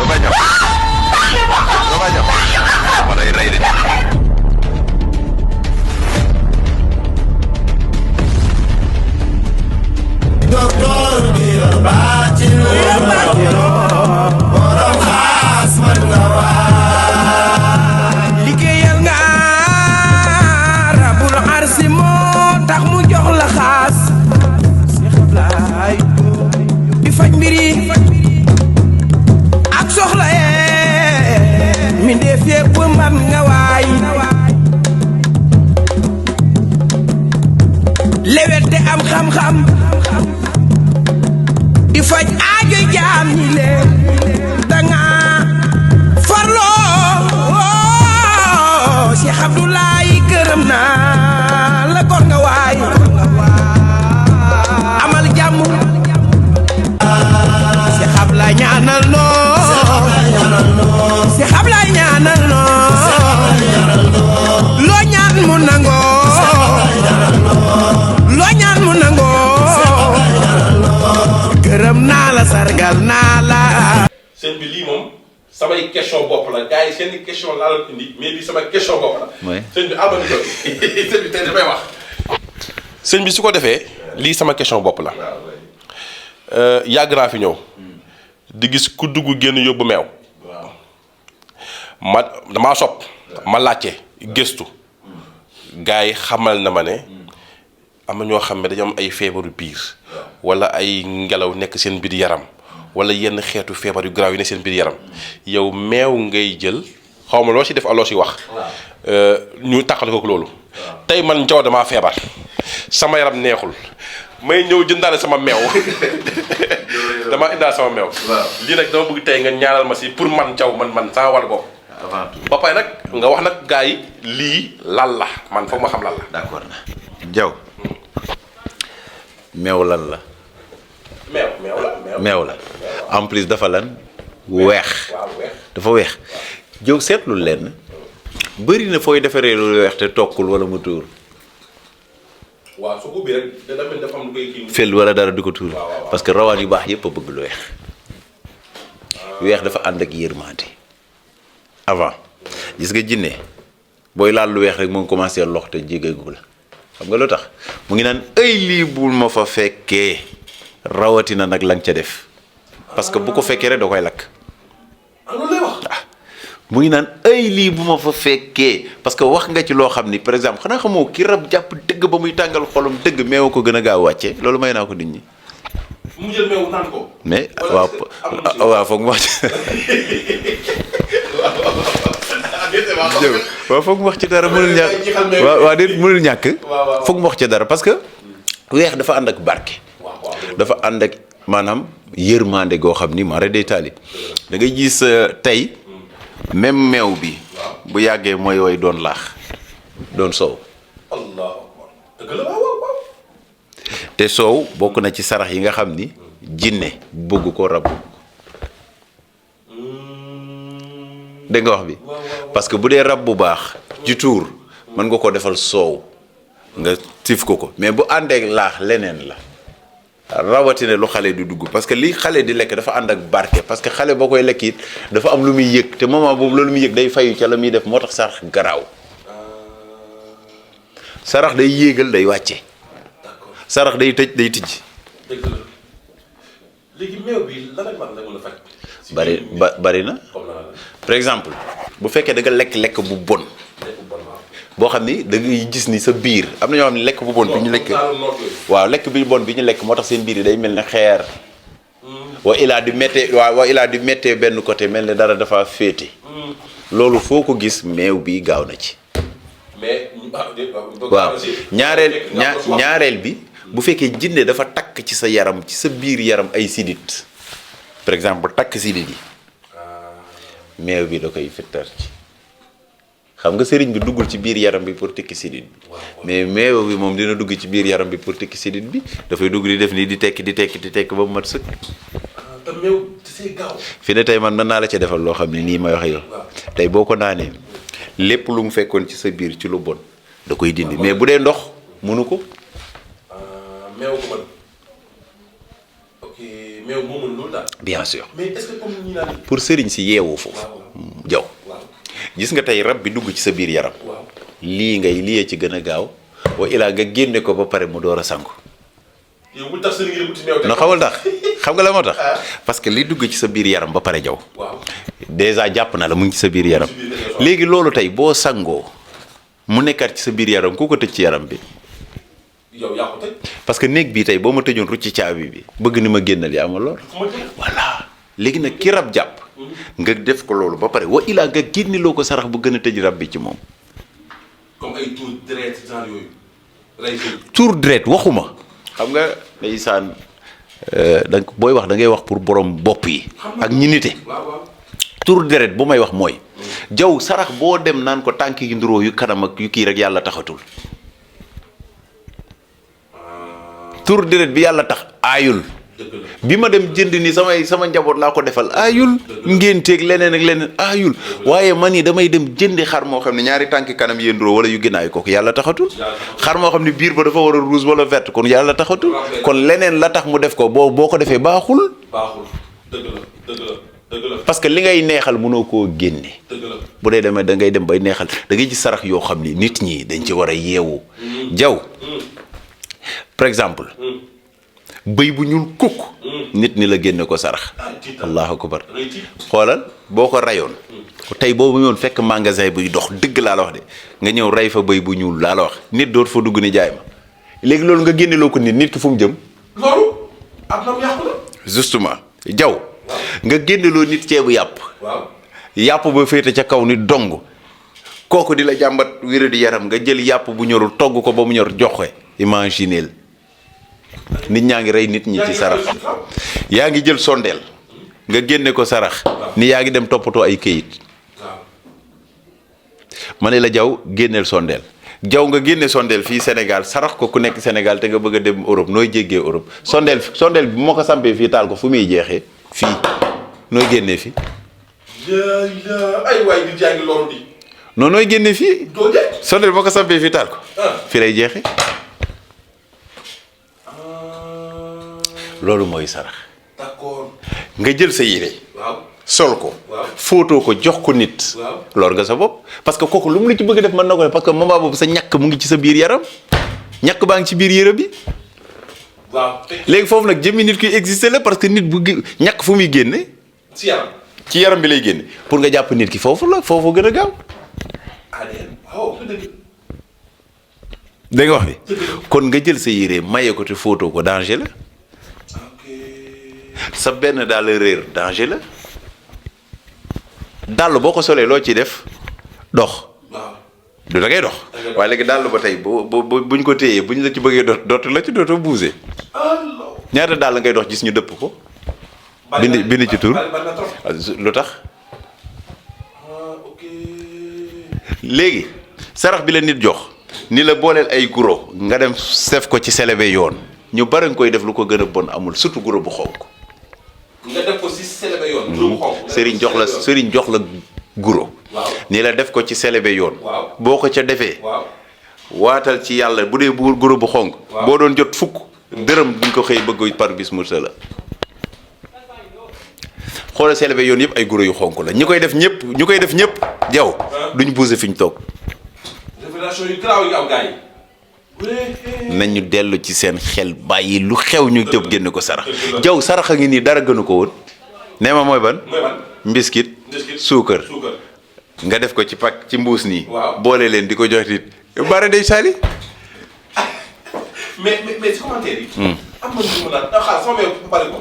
damay ñëw ma day rey de. docteur bi baatino borom xaas man nga waa liggéeyal nga rabul arsi moo tax mu jox la xaas Seex Ablaay di faj mbiri ak soxla yee mi ndeef yépp man nga waay lewet te am xam-xam di faj aajo jaam ñi leen danga farloo Cheikh Abdoulaye gërëm naa la kon nga waay amal jàmm Cheikh Abdoulaye ñaanal noo Cheikh Abdoulaye ñaanal noo loo ñaan mu nangoo loo ñaan mu nangoo gërëm naa la sargal naa la. sëñ bi lii moom samay question bopp la gars yi seen question laa la indi mais bi sama question bopp la. oui sëñ bi abal ko sëñ bi tey dafay wax. sëñ bi su ko defee lii sama question bopp la yàgg naa fi ñëw di gis ku dugg génn yóbbu meew ma damaa sopp ma laajte gëstu gars yi xamal na ma ne am na ñoo xam ne dañu am ay feebaru biir wala ay ngelaw nekk seen biir yaram wala yenn xeetu feebar yu garaaw yi nekk seen biir yaram yow meew ngay jël xaw ma loo ci def aloo ci wax ñu tàqale ko loolu tey man Njaw damaa feebar sama yaram neexul may ñëw jëndaale sama meew damaa indaale sama meew lii nag dama bëgg tey nga ñaanal ma si pour man Njaw man sama wàll bopp avant tout ba pare nag nga wax nag gars yi lii lan la man foog ma xam lan la d'accord na Diaw meew lan la meew la en plus dafa lan weex dafa weex Diaw seetlu leen bëri na fooy defaree lu weex te tokkul wala mu tuur waaw su ko bii rek dana mel dafa am lu koy kii fel wala dara du ko tuur parce que rawaan yu baax yépp a bëgg lu weex weex dafa ànd ak yërmande avant gis nga jinne booy laal lu weex rek mu ngi commencé lox te jégeegu la xam nga lu tax mu ngi naan ay lii bul ma fa fekkee rawatina nag la nga ca def parce que bu ko fekkee rek da koy lakk loolu lay wax mu ngi naan ay lii bu ma fa fekkee parce que wax nga ci loo xam ni par exemple xanaa xamoo ki rab jàpp dëgg ba muy tàngal xolum dëgg meew ko gën a gaaw wàcce loolu may naa ko nit ñi mu jël meew naan ko mais waaw foog mu wax waaw foog mu wax ci dara mënul ñàkk waaw déet mënul ñàkk foog mu wax ci dara parce que weex dafa ànd ak barke dafa ànd ak maanaam yërmande goo xam ni mara day taali da ngay gis tey même meew bi bu yàggee mooy woy doon laax doon soow te soow bokk na ci sarax yi nga xam ni jinne bëgg ko rab dégg nga wax bi parce que bu dee rab bu baax ci tuur mën nga ko defal soow nga tif ko mais bu àndeek laax leneen la rawatina lu xale di dugg parce que li xale di lekk dafa ànd ak barke parce que xale boo koy lekk it dafa am lu muy yëg te moment boobu loolu muy yëg day fayu ca la muy def moo tax sarax garaaw sarax day yéegal day wàcce sarax day tëj day tijji. dëgg la léegi meew bi lan ak lan la mën a faj. bari na par exemple bu fekkee da nga lekk bu bon boo xam ni da ngay gis ni sa biir am na ñoo xam ne lekk bu bon bi ñu lekk waaw lekk bi bon bi ñu lekk moo tax seen biir yi day mel ne xeer wa ilaa di méttee benn côté mel ne dara dafa féete loolu foo ko gis meew bi gaaw na ci waaw ñaareel bi bu fekkee jinne dafa takk ci sa yaram ci sa biir yaram ay sidit par exemple takk sidit yi meew bi da koy fittar ci xam nga sëriñ bi duggul ci biir yaram bi pour tekki sidit bi mais meew bi moom dina dugg ci biir yaram bi pour tekki sidit bi dafay dugg di def nii di tekki ba mu mat sëkk. te meew c'est gaaw. fi ne tey man mën naa la ca defal loo xam ne nii may wax yow tey boo ko naanee lépp lu mu fekkoon ci sa biir ci lu bon da koy dindi mais bu dee ndox mënu ko. meew ko mën ok meew moo mën loolu bien sûr mais est-ce que comme ñi naan. pour sëriñ si yeewu foofu. jaw gis nga tey rab bi dugg ci sa biir yaram. lii lii ci gën a gaaw. wa ilaa nga génne ko ba pare mu door a sangu. yow bu tax sëriñ uti meew. non xamul tax xam nga la moo tax. parce que li dugg ci sa biir yaram ba pare jaw. déjà jàpp na la mu ngi ci sa biir yaram. léegi loolu tey boo sangoo mu nekkaat ci sa biir yaram ku ko tëj ci yaram bi. yow yaa ko tëj. parce que néeg bii tey boo ma tëjoon rucc caabi bi bëgg ni ma génnal yaa ma lool. voilà léegi nag ki rab jàpp. nga def ko loolu ba pare wa ilaa nga génniloo ko sarax bu gën a tëj rab bi ci moom. comme ay tour deret genre yooyu. tour deret waxuma. xam nga ndeysaan donc booy wax da ngay wax pour borom bopp yi. ak ñi nite. tour deret bu may wax mooy. jaw sarax boo dem naan ko tànk yi nduroo yu kanam ak yu kii rek yàlla taxatul. tour deret bi yàlla tax aayul. bi ma dem jënd ni sama njaboot laa ko defal aayul. ngénteeg leneen ak leneen aayul. waaye man ni damay dem jëndi xar moo xam ne ñaari tànki kanam yéen nduroo wala yu ginnaaw kooku yàlla taxatul. xar moo xam ne biir ba dafa war a rouge wala vert kon yàlla taxatul. kon leneen la tax mu def ko boo ko defee baaxul. dëgg la parce que li ngay neexal mënoo koo génne. bu dee demee da ngay dem bay neexal da ngay gis sarax yoo xam ni nit ñi dañ ci war a yeewu. jaw par exemple. bëy bu ñuul kukk. nit ni la génne ko sarax. allahu akbar xoolal boo ko rayoon. tey boobu ñëwoon fekk magasin buy dox dëgg laa la wax de nga ñëw rey fa bëy bu ñuul laa la wax nit dootu fa dugg ni jaay ma léegi loolu nga génneloo ko nit ki fu mu jëm. loolu am na mu yàqu la. justement jaw nga génneloo nit ceebu yàpp. yàpp ba féete ca kaw ni dong kooku di la jàmbat wéra di yaram nga jël yàpp bu ñorul togg ko ba mu ñor jox ko imagineel nit ñaa ngi rey nit ñi ci sarax yaa ngi jël sondeel nga génne ko sarax ni yaa ngi dem toppatoo ay këyit ma ne la jaw génneel sondeel jaw nga génne sondeel fii Sénégal sarax ko ku nekk Sénégal te nga bëgg a dem Europe nooy jéggee Europe sondeel bi moo ko sampee fii taal ko fu muy jeexee fii nooy génnee fii ay waay di jàngi loolu di non nooy génne fii sondeel moo ko sampee fii taal ko fii lay jeexee loolu mooy sarax. d'accord. nga jël sa yére. sol ko. footoo ko jox ko nit. loolu nga sa bopp parce que kooku lu mu la ci bëgg def mën na ko def parce que moment boobu sa ñàkk mu ngi ci sa biir yaram ñàkk baa ngi ci biir yére bi. léegi foofu nag jëmmi nit ki existé la parce que nit bu ñàkk fu muy génne. ci yaram bi lay génne pour nga jàpp nit ki foofu la foofu gën a gaaw. dégg nga wax bi kon nga jël sa yére maye ko te footoo ko danger la. sa benn daal réer danger la dàll boo ko solee loo ciy def dox. du da ngay dox. waaye léegi dàll ba tey buñ ko téyee buñ la ci bëggee dootu la ci dootoo bouger. ñaata dàll ngay dox gis ñu dëpp ko. bind ci tur lu tax. léegi sarax bi la nit jox ni la booleel ay guro nga dem def ko ci selebe yoon ñu bari nga koy def lu ko gën a bon amul surtout guro bu xonk. nga def ko ci selebe yoon. guro bu xonk sëriñ jox la guro. ni la def ko ci selebe yoon. boo ko ca defee. waatal ci yàlla bu dee guro bu xonk. boo doon jot fukk dërëm duñ ko xëy bëgg par bis mu la. xoolal selebe yoon yëpp ay guro yu xonk la ñi koy def ñëpp jaw duñ buuse fi ñu toog. révélation yu graw yu am gars yi. nañu dellu ci seen xel bàyyi lu xew ñu tëb génn ko sarax jaw sarax a ngi nii dara gënu ko woon nee ma mooy ban mbiskit suukar nga def ko ci pak ci mbuus nii boole leen di ko jox nit bare day sali mais ci commentaire yi am na ñu mën a xaar sama meew pare ko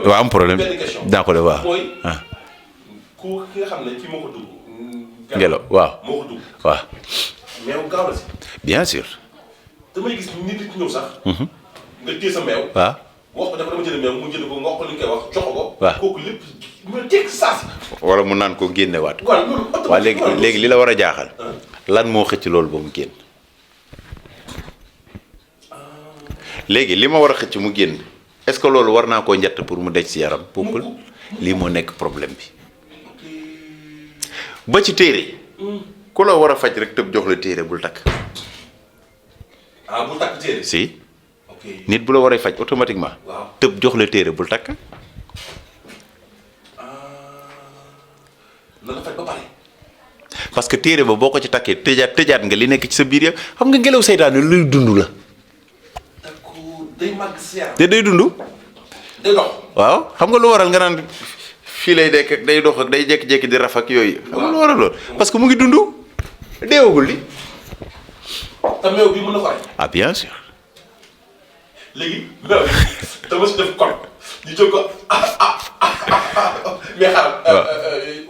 waaw am problème daa ko def waaw mooy ku ki nga xam ne ci moo ko dugg Ngallaw waaw moo ko dugg waaw meew gaaw la si bien sûr damay gis nit ñëw sax nga téye sa meew waaw wax ko dafa dama jënd meew mu jënd ko nga wax ko li nga koy wax jox ko waaw kooku lépp mu teg saasi wala mu naan ko génnewaat waaw léegi li la war a jaaxal lan moo xëcc loolu ba mu génn léegi li ma war a xëcc mu génn est-ce que loolu war naa koo njett pour mu dej si yaram bokkul lii moo nekk problème bi ba ci téere ku la war a faj rek tëb jox la téere bul takk bul takk téere si nit bu la war a faj automatiquement tëb jox la téere bul takk na la faj ba pare. parce que téere ba boo ko ci takkee tëjaat nga li nekk ci sa biir yëpp xam nga ngelaw seytaane luy dund la. d'accord day màgg si yaram. te day dund. day dox. waaw xam nga lu waral nga naan fii lay dekk ak day dox ak day jékki-jékki di raf ak yooyu. xam nga lu waral lool parce que mu ngi dund deewagul li. te meew bi mën na ko rey. ah bien sûr. léegi meew bi dama si def kon ñu jël ko mais xaaral.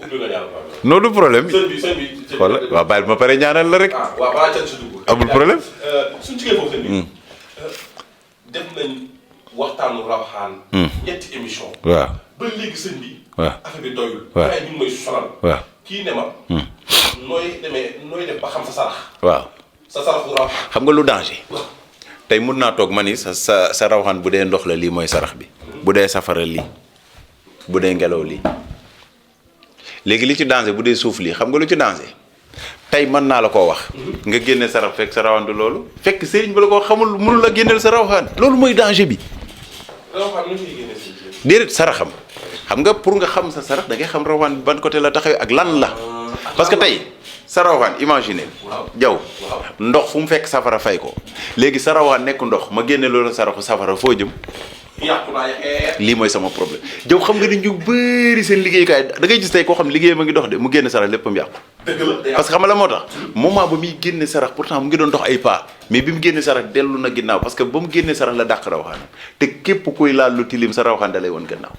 ubbi nga ñaanal ma. non du problème. sëñ bi. voilà waaw bàyyi ma pare ñaanal la rek. ah waaw balaa ca si dugg. amul problème. suñu jigéen foofu sëñ bi. def nañ waxtaanu rawxaan. ñetti émission. waaw ba léegi sëñ bi. waaw affaire bi doyul. waaw waaye ñu ngi may sonal. waaw kii ne ma. nooy def ba xam sa sarax. waaw sa saraxu rawxaan. xam nga lu danger. tey mun naa toog ma ni sa rawxaan bu dee ndox la lii mooy sarax bi. bu dee safara lii. bu dee ngelaw lii. léegi li ci danger bu dee suuf lii xam nga lu ci danger tey mën naa la koo wax. nga génne sarax fekk sa rawxaan du loolu. fekk sëriñ bi la koo xamul mënul la génneel sa rawxaan. loolu mooy danger bi. rawxaan nu ñuy génne si déedéet saraxam xam nga pour nga xam sa sarax da ngay xam rawxaan bi ban côté la taxawee ak lan la. parce que tey sa rawxaan imaginer jaw ndox fu mu fekk safara fay ko léegi sa rawxaan nekk ndox ma génne loolu saraxu safara foo jëm. yàqu naa lii mooy sama problème jaw xam nga ni ñu bëri seen liggéeyukaay da ngay gis tey koo xam liggéeyam a ngi dox de mu génne sarax léppam yàqu. dëgg la parce que xam nga la moo tax moment ba muy génne sarax pourtant mu ngi doon dox ay pas mais bi mu génne sarax dellu na ginnaaw parce que ba mu génne sarax la dàq rawxaanam te képp kuy laal lu tilim sa rawxaan da lay woon gannaaw.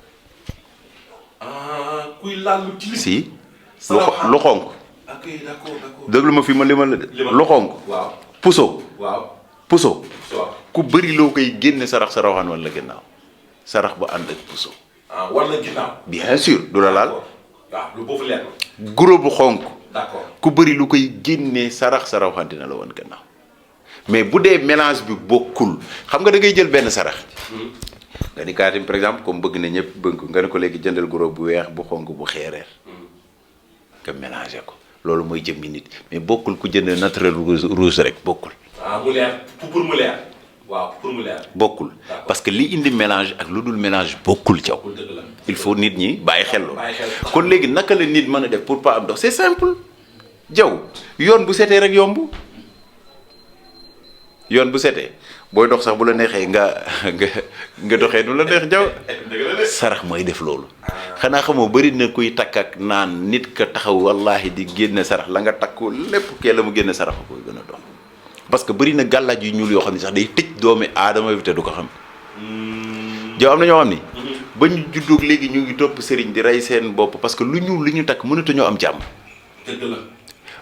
kuy laal lu tilim. si lu xonk. ok d'accord. déglu ma fi ma limal la de. lu xonk. waaw puso. waaw puso. waaw ku bëri loo koy génne sarax sa rawxaan wala ginnaaw sarax ba ànd ak puso. wala ginnaaw. bien sûr du la laal. waaw lu boobu leer na. guro bu xonk. d'accord ku bëri lu koy génnee sarax sa rawxaan dina la woon gannaaw mais bu dee mélange bi bokkul xam nga da ngay jël benn sarax. nga ni kaatim par exemple comme bëgg na ñëpp bëgg nga ne ko léegi jëndal guro bu weex bu xonk bu xeereer nga mélangé ko loolu mooy jëmmi nit mais bokkul ku jënd naturel rouge rek bokkul. mu leer pour mu leer. waaw pour mu leer. bokkul parce que li indi mélange ak lu dul mélange bokkul caw. il faut nit ñi bàyyi xel loolu. kon léegi naka la nit mën a def pour pas am dox c'est simple. jaw yoon bu setee rek yomb yoon bu setee booy dox sax bu la neexee nga doxee nu la neex jaw sarax mooy def loolu. xanaa xamoo bëri na kuy takk ak naan nit ka taxaw wallahi di génne sarax la nga takku lépp kee la mu génne sarax koy gën a dox. parce que bëri na gàllaaj yu ñuul yoo xam ne sax day tëj doomi aadama bi te du ko xam. jaw am na ñoo xam ni. ba ñu juddoog léegi ñu ngi topp sëriñ di rey seen bopp parce que lu ñuul li ñu takk mënatuñoo am jàmm. dëgg la.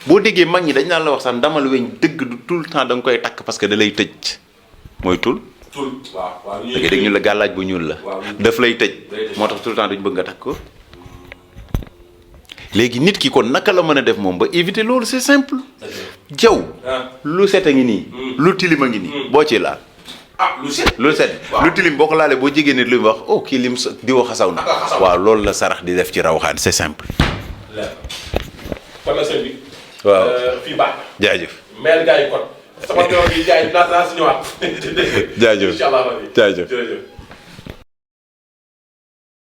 boo déggee mag ñi dañ naan la wax sax ndamal weñ dëgg du tout le temps da nga koy takk parce que da lay tëj mooy tul. waaw da ngay dégg ñu la gàllaaj bu ñuul la. daf lay tëj. moo tax tout le temps duñ bëgg nga takk ko. léegi nit ki kon naka la mën a def moom ba éviter loolu c'est simple. jaw lu set a ngi nii. lu tilim a ngi nii. boo ci laal. lu set lu tilim boo ko laalee boo jegee nit lu mu wax oh kii lim di wax xasaw na. waaw loolu la sarax di def ci rawxaan c'est simple. kon la sëñ bi. waaw fii baax na. jaajëf. meel gars yi kon. sama doom yi jaay naa si ñëwaat. jaajëf incha allah jaajëf. jërëjëf.